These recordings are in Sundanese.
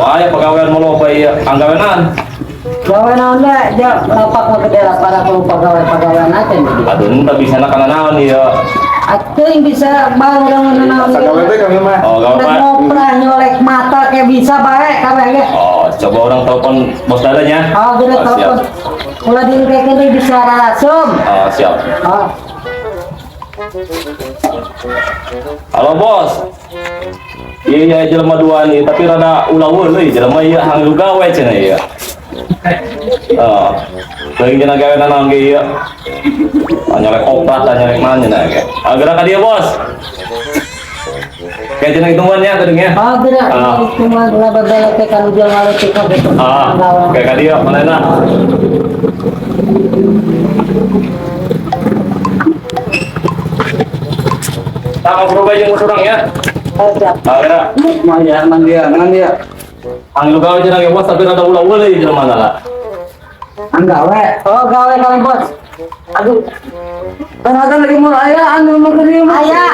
Wah, ya pagawean mau loba ieu, anggawenan. Gawe naon da, ja lapak mah gede lah para pagawe-pagawean teh di dieu. Aduh, entah bisa na kana naon ieu. Atuh yang bisa bae urang naon. Gawe teh kami mah. Oh, gawe Udah Pak. ngoprah nyolek mata kayak bisa bae kabeh ge. Oh, coba orang telepon bos dadanya. Oh, gede Oh, telepon. siap. Ulah diengkekeun deui bisa rasum. Oh, siap. Oh. Halo bos. Iya, iya jelema dua nih, tapi rada ulah euy jelema ieu hanggu gawe cenah ieu. Oh, lagi cenah gawe naon ge ieu. Ah, nyolek opat, ah, nyolek naon cenah ge. Ah, gerak ka dieu bos. Kayak cenah hitungannya gedungnya. Oh, gede. Ah. Cuma ulah babelek teh kan jelema leutik mah gitu. Ah, kayak ka dieu mana Tak ngobrol bae jeung urang ya. Oh, siap. Ah, gerak. Maya mandia, mandia. Hanggu gawe cenah ge bos, tapi rada ulah euy jelema lah. Anggawe. Oh, gawe kami bos. Aduh. Tenaga lagi mau aya anu mau ke dieu mah. Aya.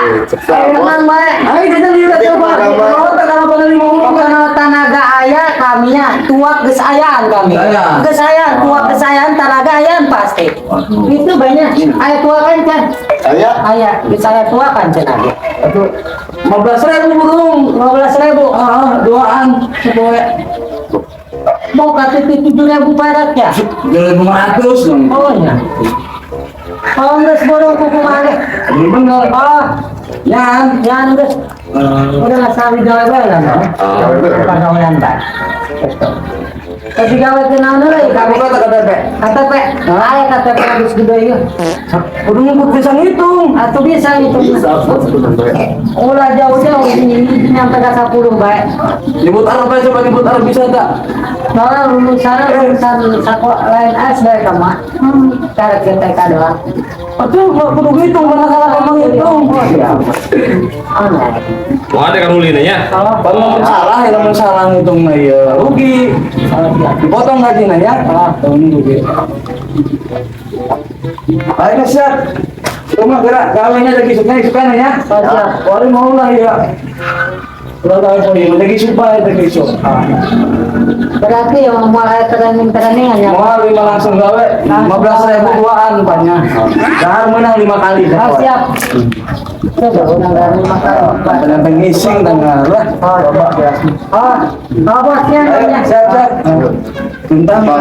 Tenang bae. Ayo kita lihat coba. Oh, tak apa lagi mau. Pokoknya tenaga aya kaminya tuak geus ayaan kami. Aya. Geus ayaan, tuak geus ayaan, tenaga ayaan pasti. Itu banyak. Aya tua kan can. Aya. Aya, geus aya tua kan cenah. Aduh. 15.000 burung. 15.000. Ah, duaan sepoe. Mau KTP 7.000 perak ya? 2.500 dong. Oh ya. Oh, geus burung kuku mana? Bener. Oh, Yan. yan geus. Udah lah sawi gawe bae lah. no. Pagawean bae. Tapi gawe teh naon euy Kamu kami. kata KTP. KTP. Aya KTP geus gede ieu. Kudu ngikut bisa ngitung. Atuh bisa itu. Ulah jauh-jauh ini nyampe ke 10 bae. Nyebut Arab aja coba nyebut Arab bisa tak? Soalnya lulusan lulusan sekolah lain SD kamu. Cara TK doang. Aduh, kudu ngitung karena salah kamu ngitung. Aneh. Mau ada kan ulin nya? Oh, Kalau salah ya lamun salah ngitung mah ya rugi. oh, siap. Dipotong gajinya ya. Ah, tahun ini rugi. Ayo siap. Cuma gerak gawenya lagi suka suka ya. Oh, siap. Wali mau lah ya. Ulah gawe po yun, lagi supa lagi supa. Berarti yang mulai training-trainingan ya. Mau lima langsung gawe, 15.000 duaan banyak. Dahar menang 5 kali. Oh, siap. Coba udah nggak lima kali. Penantang ngising tanggal lah. Oh, Bapak ya. Oh, oh bosnya. Ayo, siap siap. Tentang. Oh.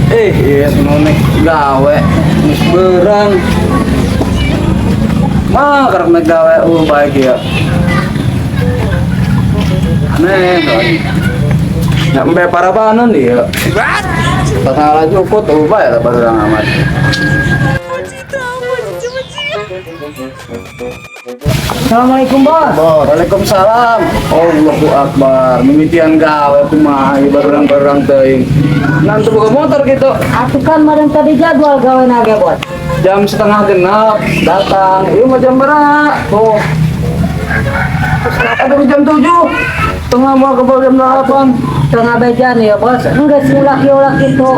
Eh, iya nonek gawe geus beurang. Mah karek nek gawe baik ya. Aneh coy. Ya embe para panon dia. Pasal cukup tuh bae lah barang amat. Assalamualaikum bos. Waalaikumsalam. Allahu Akbar. Mimitian gawe kumaha ieu barang-barang teuing. Nanti buka motor gitu. Aku kan kemarin tadi jadwal gawe nage bos. Jam 8.30 datang. Ieu mah jam berapa? Tuh. Aduh jam 7. Tengah mau ke bawah jam 8. Tengah bejan ya bos. Enggak sulak-ulak itu.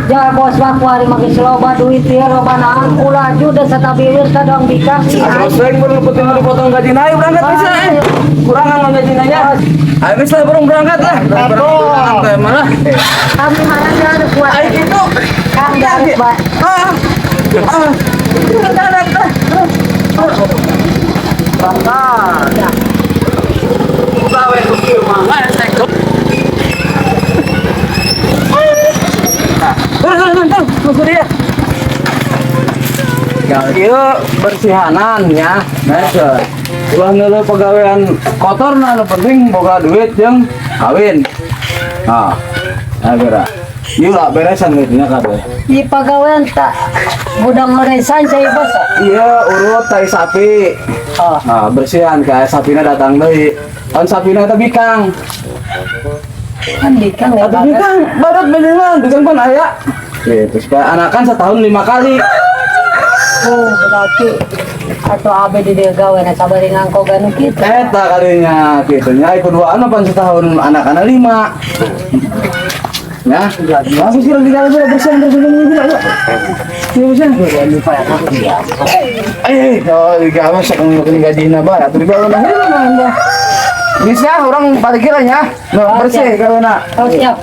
Ja bos waktu hari makin loba duit ya loba naon ulah juda satabilir kadang bikang si Terus lagi baru penting dipotong gaji naik berangkat bisa eh. Kurangan gaji nanya. Ayo bisa lah baru berangkat lah. Berangkat teh malah. Kami mana harus buat. Ayo gitu. Kami harus buat. Ah. Ah. Berangkat. Berangkat. Gawe ku mah ngesek. Turun, turun, turun, tunggu dia. Ieu bersihanan ya. Nah, ulah neuleuh pegawaian kotor nah nu penting boga duit jeung kawin. Nah, nah geura. Ieu lah beresan gitu nya kabeh. Di pegawaian tak gudang ngoresan saya bos. Iya urut tai sapi. Oh. Nah, bersihan kayak sapina datang deui. Kan sapina teh bikang. Kan bikang ya Atuh bikang, barat beneran, bikang pan aya. Gitu, supaya anakan setahun 5 kali. Oh, berarti atau abe di dia gawe na sabari ngangko ganu kitu. Eta kalinya gitu nya, ai kuduaan pan setahun anak-anak 5. Ya, langsung sih lagi gawe bersih bersih bersih bersih. Iya bersih. Eh, oh digawe sok ngeukeun gajina bae atuh digawe mah heula mah. Bisa urang parkir nya. No, bersih gawena. Oh, siap.